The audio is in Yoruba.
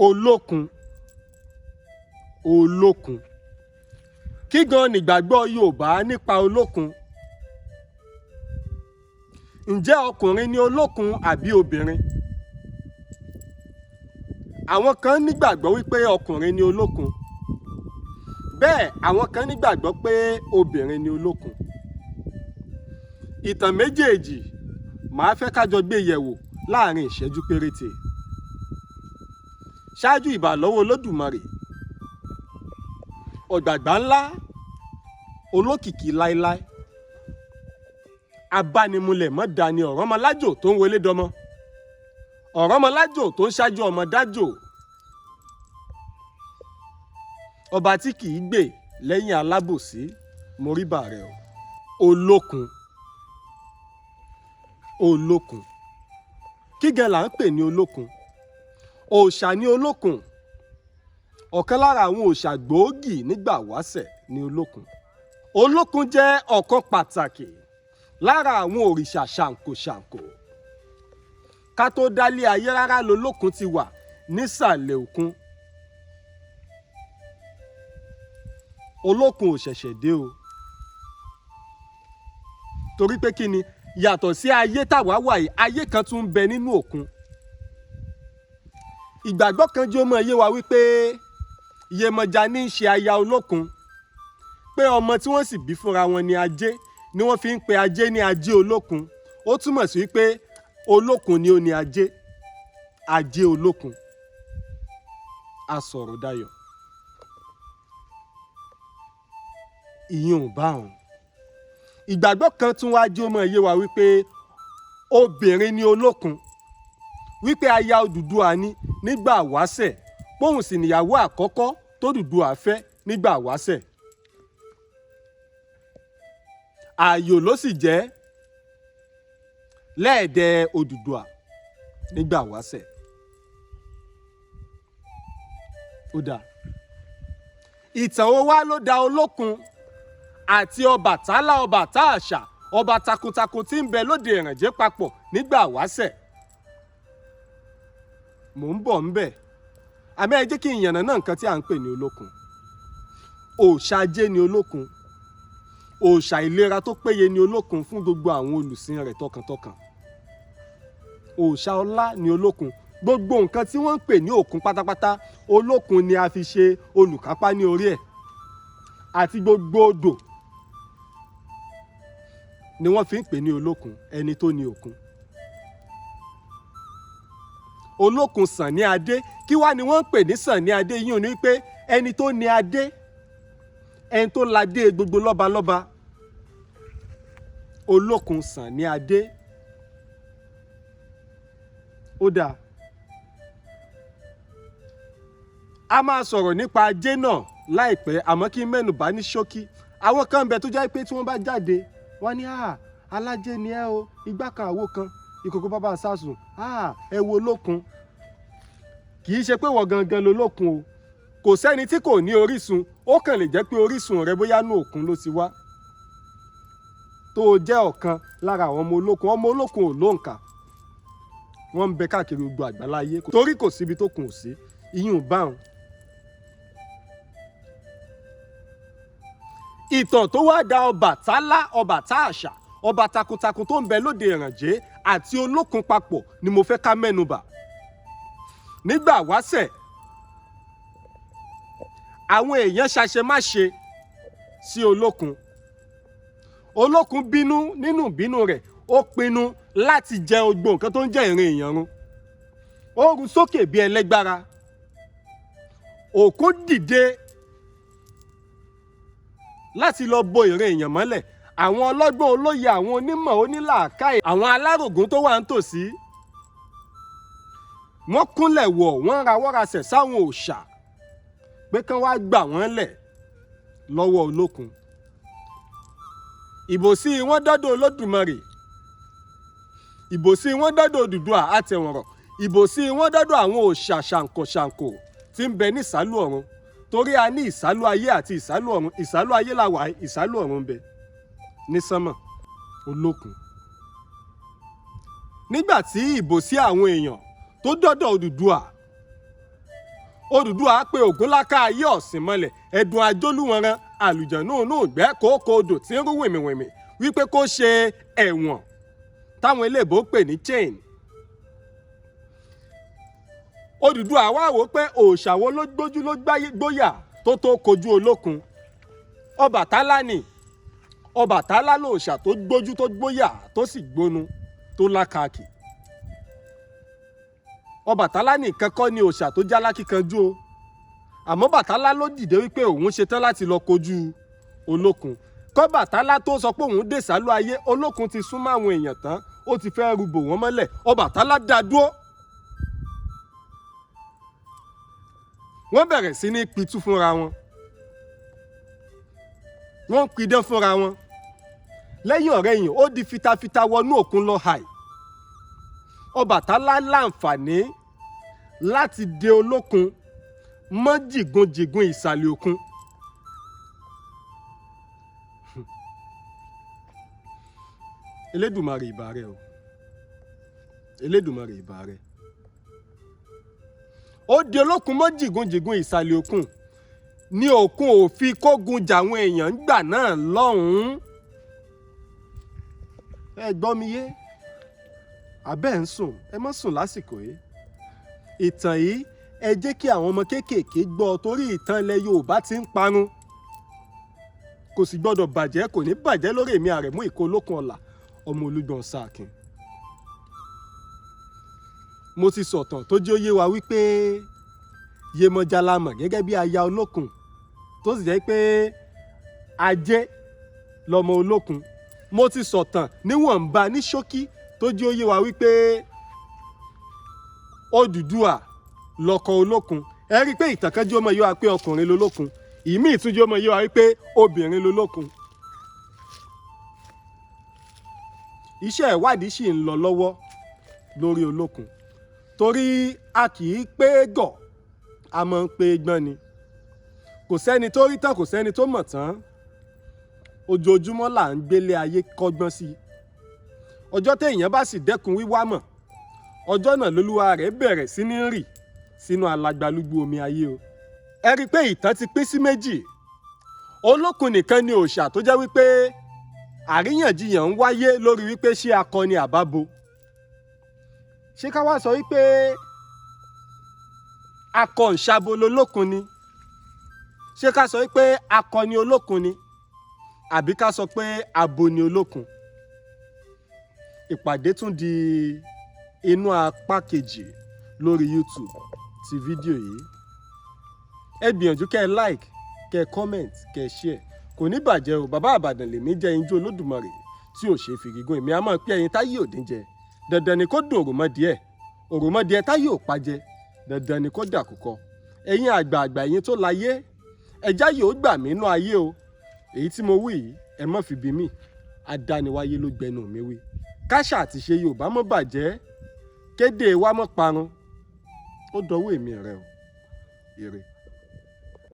Olókun, Olókun. Kí gan nìgbàgbọ́ Yorùbá nípa Olókun? Ǹjẹ́ ọkùnrin ni Olókun àbí obìnrin? Àwọn kan nígbàgbọ́ wípé ọkùnrin ni Olókun. Bẹ́ẹ̀ àwọn kan nígbàgbọ́ pé obìnrin ni Olókun. Ìtàn méjèèjì màá fẹ́ ká jọ gbé yẹ̀wò láàrin ìṣẹ́jú péréte. Ṣáájú ìbà lọ́wọ́ Olódùmarè, ọ̀gbàgbà ńlá, olókìkí láéláé, abánimúlẹ̀ mọ́ dání ọ̀rọ̀mọlájò tó ń wọlé dọmọ, ọ̀rọ̀mọlájò tó ń ṣáájú ọmọ dájò, ọba tí kì í gbè lẹ́yìn alábòsí, moríbà rẹ̀ o. Olókun, Olókun. Kí gan là ń pè ní Olókun? Òòṣà ni Olókun. Ọ̀kan lára àwọn òòṣà gbòógì nígbà wáṣẹ̀ ni Olókun. Olókun jẹ́ ọ̀kan pàtàkì lára àwọn òrìṣà ṣàǹkóṣàǹkó. Ká tó dálé ayé rárá lolókun ti wà nísàlẹ̀ òkun. Olókun ò ṣẹ̀ṣẹ̀ dé o. Torí pé kí ni yàtọ̀ sí ayé táwa wà yìí, ayé kan tún ń bẹ nínú òkun. Ìgbàgbọ́ kan jẹ́ ó mọ yé wa wípé Yemọja ní í ṣe aya Olókun, pé ọmọ tí wọ́n sì bí fúnra wọn ni Ajé, ni wọ́n fi ń pe Ajé ní Ajé Olókun. Ó túmọ̀ sí wípé Olókun ni ó ní Ajé, Ajé Olókun. A sọ̀rọ̀ dayọ̀. Ìyẹn ò bá wọn. Ìgbàgbọ́ kan tún wá jẹ́ ó mọ yé wa wípé obìnrin ni Olókun, wípé aya Odùduwà ni nígbà wáṣẹ̀, póun sì níyàwó àkọ́kọ́ tó Odùduwà fẹ́ nígbà wáṣẹ̀. Ààyò ló sì jẹ́ lẹ́ẹ̀dẹ̀ Odùduwà nígbà wáṣẹ̀. Ó dáa. Ìtàn wo wá ló da Olókun àti Ọbàtálá, Ọbàtá àṣà, ọba takuntakun tí ń bẹ lóde Ìrànjẹ́ papọ̀ nígbà wáṣẹ̀? Mò ń bọ̀ ń bẹ̀. Àmọ́ ẹ jẹ́ kí n yànnàná nǹkan tí à ń pè ní Olókun. Òòṣà ajé ni Olókun. Òòṣà ìlera tó péye ni Olókun fún gbogbo àwọn olùsìn rẹ̀ tọkàntọkàn. Òòṣà ọlá ni Olókun. Gbogbo nǹkan tí wọ́n ń pè ní òkun pátápátá, Olókun ni a fi ṣe olùkápá ní orí ẹ̀. Àti gbogbo odò ni wọ́n fi ń pè ní Olókun, ẹni tó ní òkun. Olókun Sànní Adé. Kí wá ni wọ́n ń pè ní Sànní Adé? Yín ní pé ẹni tó ní adé, ẹni tó ládé gbogbo lọ́balọ́ba. Olókun Sànní Adé. Ó dáa. A máa sọ̀rọ̀ nípa ajé náà láìpẹ́, àmọ́ kí n mẹ́nu bà ní ṣókí. Àwọn kan ń bẹ tó jẹ́ pé tí wọ́n bá jáde, wọ́n ní alájé ni ẹ́ o, igbá kan àwo kan, ìkòkò bàbá sásùn, ẹ wo Olókun. Kì í ṣe pé wọ́n gangan lolókun o. Kò sẹ́ni tí kò ní orísun, ó kàn lè jẹ́ pé orísun rẹ bóyá nú òkun ló ti wá. Tó o jẹ́ ọ̀kan lára àwọn ọmọ Olókun, ọmọ Olókun ò lóǹkà. Wọ́n ń bẹ káàkiri gbogbo àgbáláyé torí kò síbi tó kùn sí, ìyún bá wọn. Ìtàn tó wá da Ọbàtálá, Ọbàtá àṣà, ọba takuntakun tó ń bẹ lóde Ìrànjẹ́ àti Olókun papọ̀ ni mo fẹ́ ká mẹ́nubà. Nígbà wáṣẹ̀, àwọn èèyàn ṣaṣemáṣe sí Olókun. Olókun bínú, nínú ìbínú rẹ̀, ó pinnu láti jẹ gbogbo nǹkan tó ń jẹ́ ìran èèyàn run. Ó ru sókè bí ẹlẹ́gbára. Òkun dìde láti lọ bo ìran èèyàn mọ́lẹ̀. Àwọn ọlọ́gbọ́n olóye, àwọn onímọ̀ onílàákàyè, àwọn alárògùn tó wà nítòsí, wọ́n kúnlẹ̀ wọ̀, wọ́n rawọ́rasẹ̀ sáwọn òòṣà pé kán wá gbà wọ́n lẹ̀ lọ́wọ́ Olókun. Ìbòsí wọn dọ́dọ̀ Olódùmarè, ìbòsí wọn dọ́dọ̀ Odùduwà àtẹ̀wọ̀nrọ̀, ìbòsí wọn dọ́dọ̀ àwọn òòṣà ṣàǹkóṣàǹkó tí ń bẹ ní ìsálú ọ̀run. Torí a ní ìsálú ayé àti ìsálú ọ̀run. Ìsálú ayé la wà, ìsálú ọ̀run ń bẹ ní sánmọ̀. Olókun. Nígbà tí ìbòsí àwọn èèyàn tó dọ́dọ̀ Odùduwà, Odùduwà pé Ògúnláka ayé ọ̀sìn mọ́lẹ̀ ẹ̀dùn ajólúwọ̀nran àlùjọ̀nú inú ìgbẹ́ kòókò odò tí ń rú wìmìwìmì wípé kó ṣe ẹ̀wọ̀n táwọn eléèbó pè ní chain. Odùduwà wá wò pé òòṣà wo ló gbójú ló gbóyà tó tó kojú Olókun. Ọbàtálá ni. Ọbàtálá lòòṣà tó gbójú tó gbóyà tó sì gbónu tó lákàkì. Ọbàtálá nìkan kọ́ ni òòṣà tó jálákíkanjú o, àmọ́ Bàtálá ló dìde wípé òun ṣetán láti lọ kojú Olókun. Kọ́bàtálá tó sọ pé òun dé sálú ayé, Olókun ti súnmọ́ àwọn èèyàn tán, ó ti fẹ́ rúbò wọ́n mọ́lẹ̀. Ọbàtálá dá dúró. Wọ́n bẹ̀rẹ̀ sí ní pitú fúnra wọn, wọ́n ń pidán fúnra wọn. Lẹ́yìn ọ̀rẹ̀yìn ó di fitafita wọnú òkun lọ hàì. Ọbàtálá láǹfààní láti de Olókun mọ́ jìgúnjìgún ìsàlẹ̀ òkun. Elédùmarè ìbà rẹ o, Elédùmarè ìbà rẹ. Ó di Olókun mọ́ jìgúnjìgún ìsàlẹ̀ òkun ní òkun ò fi kógun jàwọn èèyàn ńgbà náà lọ́hùn-ún. Ẹ gbọ́ mi yé, abẹ́ ń sùn, ẹ má sùn lásìkò yìí. Ìtàn yìí ẹ jẹ́ kí àwọn ọmọ kéékèèké gbọ́, torí ìtàn ilẹ̀ Yorùbá ti ń parun, kò sì gbọ́dọ̀ bàjẹ́, kò ní bàjẹ́ lórí èmi Àrẹ̀mú Ìkó Olókun Ọ̀la ọmọ Olúgbọ̀n Sáàkín. Mo ti sọ̀tàn tó jẹ́ ó yé wa wípé Yemọja la mọ̀ gẹ́gẹ́ bí aya Olókun, tó sì jẹ́ pé Ajé lọmọ Olókun. Mo ti sọ̀tàn níwọ̀nba ní ṣókí tó jẹ́ ó yé wa wípé Odùduwà lọkọ Olókun. Ẹ rí i pé ìtàn kan jẹ́ ó mọ̀ yé wa pé ọkùnrin lolókun, ìmíì tún jẹ́ ó mọ̀ yé wa wípé obìnrin lolókun. Iṣẹ́ ìwádìí sì ń lọ lọ́wọ́ lórí Olókun, torí a kì í pé gọ̀, a máa ń pé gbọ́n ni. Kò sẹ́ni tó rí tán, kò sẹ́ni tó mọ̀ tán. Ojoojúmọ́ là ń gbélé ayé kọ́gbọ́n sí i. Ọjọ́ téèyàn bá sì dẹ́kun wíwá mọ̀, ọjọ́ náà lolúwa rẹ̀ bẹ̀rẹ̀ sí ní rì sínú alagbalúgbú omi ayé o. Ẹ rí i pé ìtàn ti pín sí méjì. Olókun nìkan ni òòṣà tó jẹ́ wípé àríyànjiyàn ń wáyé lórí wípé ṣé akọni àbábo. Ṣé ká wá sọ wípé akọ ǹṣabo lolókun ni? Ṣé ká sọ wípé akọni Olókun ni? Àbí ká sọ pé abo ni Olókun? Ìpàdé tún di inú apá kejì lórí YouTube ti fídíò yìí. Ẹ gbìyànjú kẹ́ ẹ like, kẹ́ ẹ comment, kẹ́ ẹ share. Kò ní bàjẹ́ o. Bàbá Ìbàdàn lèmi jẹ́ ijó Olódùmarè tí ò ṣe é fi gígùn. Èmi á máa pé ẹyin táyé òdín jẹ, dandan ni kó dùn òròmọdìẹ, òròmọdìẹ táyé ò pajẹ, dandan ni kó dàkúkọ. Ẹ̀yin àgbààgbà, ẹ̀yin tó láyé, ẹja yìí ó gbà mí nú ayé o. Èyí tí mo wí yìí, ẹ má fi bí mi, adániwáyé ló gbẹnu mi wí. Káṣà àti ṣe Yorùbá mọ́ bàjẹ́, kéde wa mọ́ parun. Ó dọwọ́ èmi rẹ o. Ire.